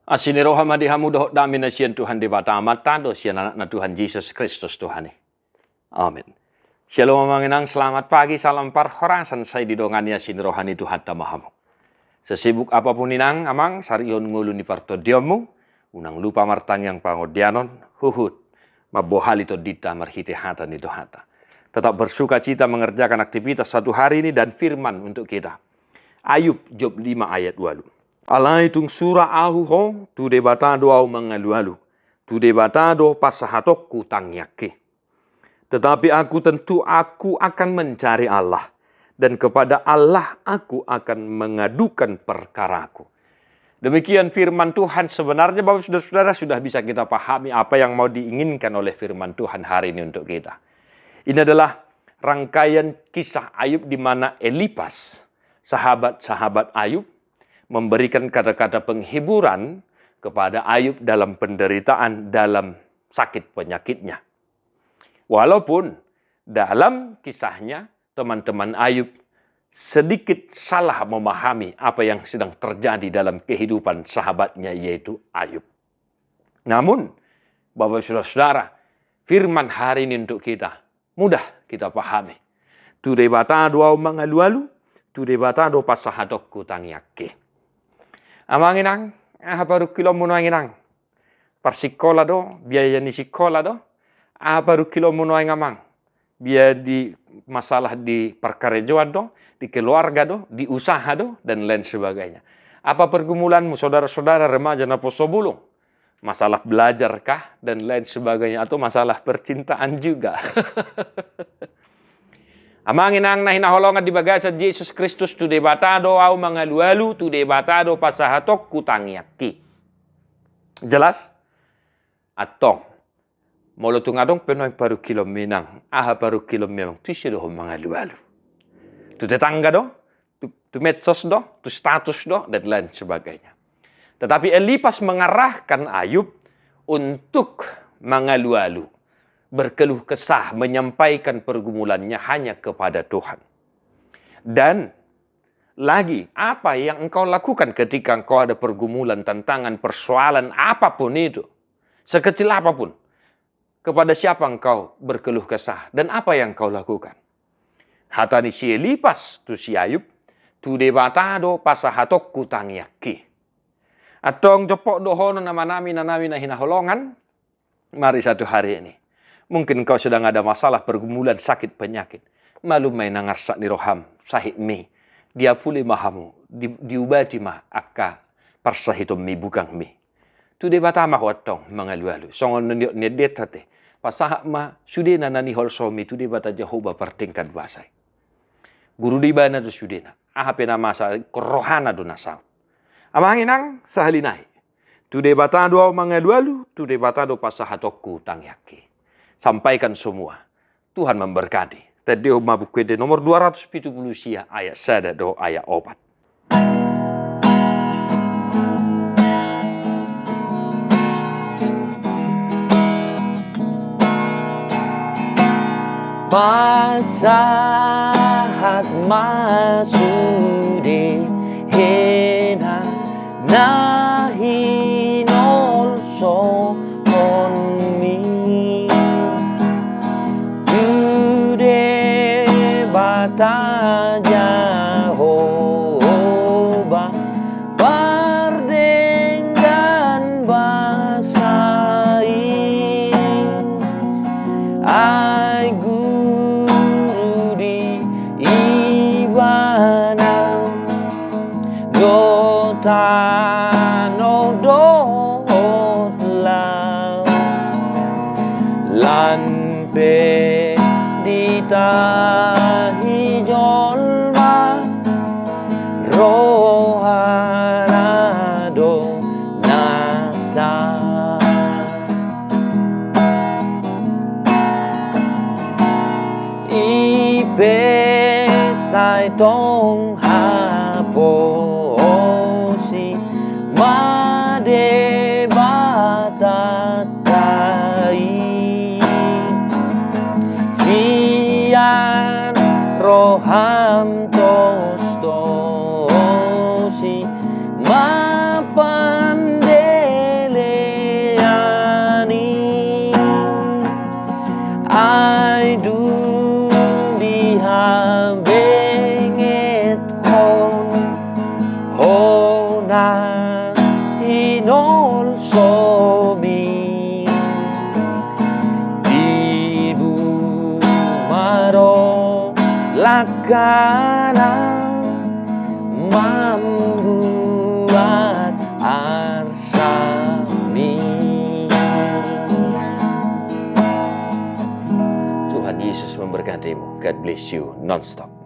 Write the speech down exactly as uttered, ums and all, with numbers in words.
Asi ni roha ma di hamu dohot dame na sian Tuhan Debata Amanta dohot sian Anakna Tuhan Jesus Kristus Tuhan i. Amin. Syalom amang inang, selamat pagi, salam parhorasan sai didongani asi ni roha ni Tuhanta ma hamu. Sesibuk apapun inang amang, sarihon ngolu ni partondionmu, unang lupa martangiang pangondianon, huhut mambohali tondinta marhite hata ni Tuhanta. Tetap bersukacita mengerjakan aktivitas satu hari ini dan firman untuk kita. Ayub, Job lima ayat walu. Alai tung sura ahu ho, tu Debata do ahu mangalualu, tu Debata do pasahatonku tangiangki. Tetapi aku tentu aku akan mencari Allah, dan kepada Allah aku akan mengadukan perkaraku. Demikian firman Tuhan. Sebenarnya Bapak Saudara-saudara sudah bisa kita pahami apa yang mau diinginkan oleh firman Tuhan hari ini untuk kita. Ini adalah rangkaian kisah Ayub di mana Elipas, sahabat-sahabat Ayub, memberikan kata-kata penghiburan kepada Ayub dalam penderitaan, dalam sakit penyakitnya. Walaupun dalam kisahnya, teman-teman Ayub sedikit salah memahami apa yang sedang terjadi dalam kehidupan sahabatnya, yaitu Ayub. Namun, Bapak Saudara-saudara, firman hari ini untuk kita mudah kita pahami. Tu Debata do ahu mangalualu, tu Debata do pasahatonku tangiangki. Amang inang, aha parungkilonmu nuaeng inang? Parsikola do, biaya ni sikola do, aha parungkilonmu nuaeng amang? Biaya di masalah di parkarejoan do, di keluarga do, di usaha do, dan lain sebagainya. Apa pergumulanmu, saudara-saudara remaja naposo bulung? Masalah belajar kah, dan lain sebagainya, atau masalah percintaan juga? Amang inang na hinaholongan di bagasan Jesus Kristus, tu Debata do ahu mangalualu, tu Debata do pasahatonku tangiangki. Jelas? Antong. Molo tung adong pe nuaeng parungkilonmi inang, aha parungkilonmi amang, tu ise do ho mangalualu? Tu tetangga do, tu, tu medsos do, tu status do, dan lain sebagainya. Tetapi Elipas mengarahkan Ayub untuk mangalualu, berkeluh kesah, menyampaikan pergumulannya hanya kepada Tuhan. Dan lagi, apa yang engkau lakukan ketika engkau ada pergumulan, tantangan, persoalan, apapun itu, sekecil apapun, kepada siapa engkau berkeluh kesah dan apa yang engkau lakukan? Hata ni si Elipas tu si Ayub, tu Debata do pasahatonku tangiangki. Antong jompok dohonon amanami, inanami na hinaholongan, mari satu hari ini. Mungkin engkau sedang ada masalah, pergumulan, sakit, penyakit. Malum ma inang arsak ni roham, sahitmi. Diapuli ma hamu, di, diubati ma angka parsahitonmi, bugangmi. Tu Debata ma ho antong mangalualu. Songon na nidok ni endenta te. Pasahat ma sudena na niholsomi tu Debata Jahowa partingkan basa i. Guru do ibana do sudena. Aha pe na masa, rohana do na saut. Amang inang, sahali nai. Tu Debata do ahu mangalualu, tu Debata do pasahatonku tangiangki. Sampaikan semua. Tuhan memberkati. Tandehon ma Buku Ende nomor dua ratus pitu pulu sia ayat sada dohot ayat opat. Pasahat ma sude hena na hinolsohonmi tu Debata Jahowa pardenggan basa i. Ai guru di ibana do tano dohot laut, lan pe ditahi jolma, rohana do na sah. I pe sai tong haposi ma Debatanta i sian roham, tostosi ma pande Karena membuat arsami. Tuhan Yesus memberkatimu. God bless you nonstop.